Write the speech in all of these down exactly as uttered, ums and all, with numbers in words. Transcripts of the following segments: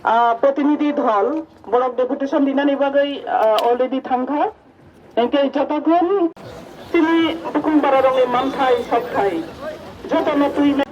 Ah, protinidhi dhol, borok deputation dinani bagwi, ah, already thangkha. Hingke jotokhon tini bukhung bararokni manthai sokthai jotono twi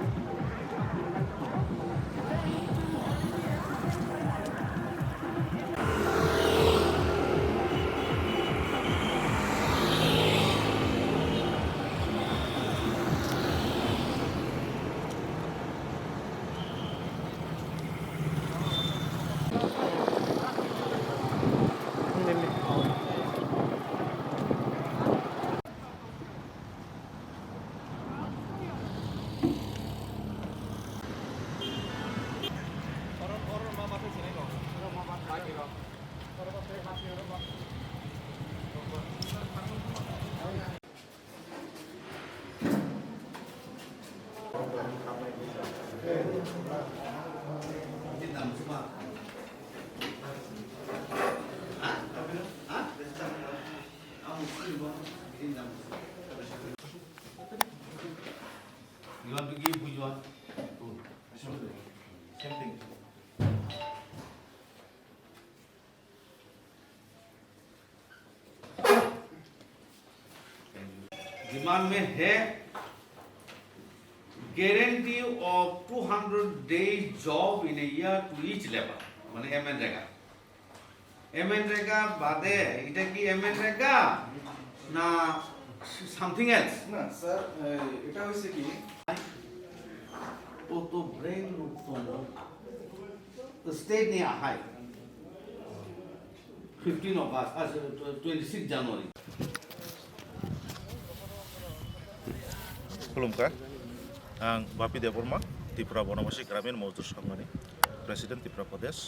You want to give which one? Two. Same thing. Demand में है guarantee of two hundred days job in a year to each labour, মানে এমএনরেগা। এমএনরেগা বাদে এটা কি এমএনরেগা না something else? না স্যার, এ, এটা হয়েছে কি, কত ব্রেন রোগ তো স্টেট নিয়ে আহাই। Fifteen August, ah, twenty-six January. Khulumkha, ang Bapi Debbarma, Tripura Bonobasi Gramin Mojdur Sanghani President, Tripura Pradesh.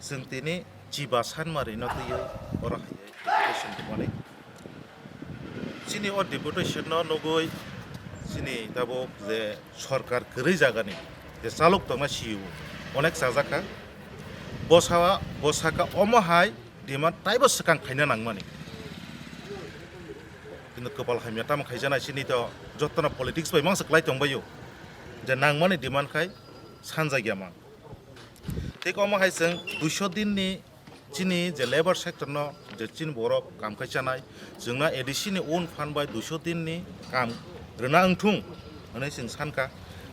Chwng tini chiba sanmari no twiwi oro hai deputation tongmani. Chini o deputation no nugwi chini tabuk je sorkar kwrwi jagani je chalok tongma C E O onek chajakha. Bosa, bosaka omo hai demand taibo swkang khaina nangmani. Kintu kwpal hamya tamo khaijanai chini to jotono politics bai mangsa kwlai tongbaio. Je nangmani demand khai sanjakya mang. Thik omo hai chwng duiso din ni chini je labour sector no je chini borok kam khai chanai, chwngno A D C ni own fund bai duiso din ni kam rwna wngthung hwnwi chwng sankha.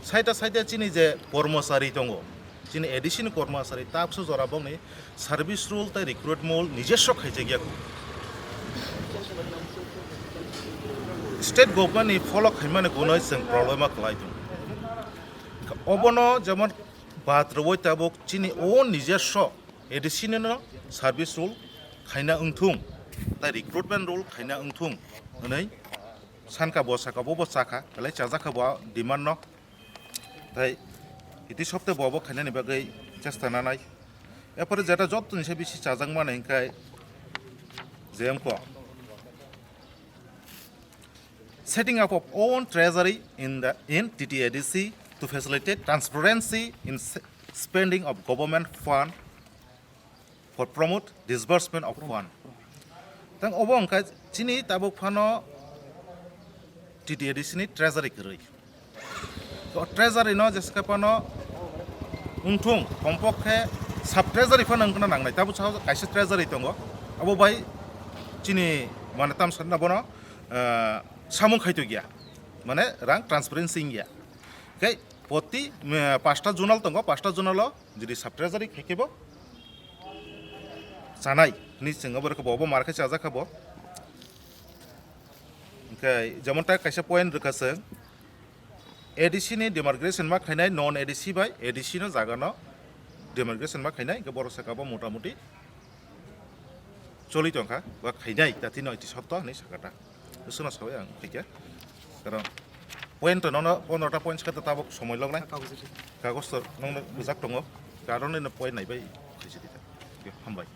Saita saita chini je kormochari tongo, chini A D C ni kormochari takso jora bokni service rule tei recruitment rule nijeswo khaijakya. State government ni follow khaimani gunoi chwng problem o kwlai tongo. Obono jemon bad rwui tabuk chini own nijeswo A D C ni no service rule khaina wngthung, tei recruitment rule khaina wngthung hwnwi sankha, bo saka bo, bo chakha, belai chajakha bo demand no. Tei iti sopte bo bo khainani bagwi chesta nanai. Erpore jeta jottoni se bisi chajakmani hwnkhe je wngkha setting up of own treasury in the, in T T A D C to facilitate transparency in s-, spending of government fund for promote disbursement of fund. Tang obo wngkha chini tabuk phano T T A D C ni treasury kwrwi. To treasury no jeska phano wngthung, kompokhe sub treasury phano wngna nangnai. Tabuk sao kaisa treasury tongo, abo bai chini mane tamsana bono, ah, samung khaitokya, mane rang transparency wngya. Khe poti, eh, pasta zonal tongo, pasta zonal o jodi sub treasury khaikhe bo chanai hwnwi chwng obo rwkha bo, obo mar khe chajak kha bo. Hwnkhe jemon ta kaisa point rwkha chwng, A D C ni demarcation ma khainai non A D C bai A D C no jaga no demarcation ma khainai, hwnkhe borok saka bo mota moti choli tongkha, ba khainai, tati no iti sotto hinwi sakha ta. Bwswkno sawi ang khaikha. Karon point to nono pondro ta point sakha ta tabuk somoi lognai. Kagoj rwdi. Kagoj to nongno rijak tongo. Karon nini point naibai khaisidi ta. Hambai.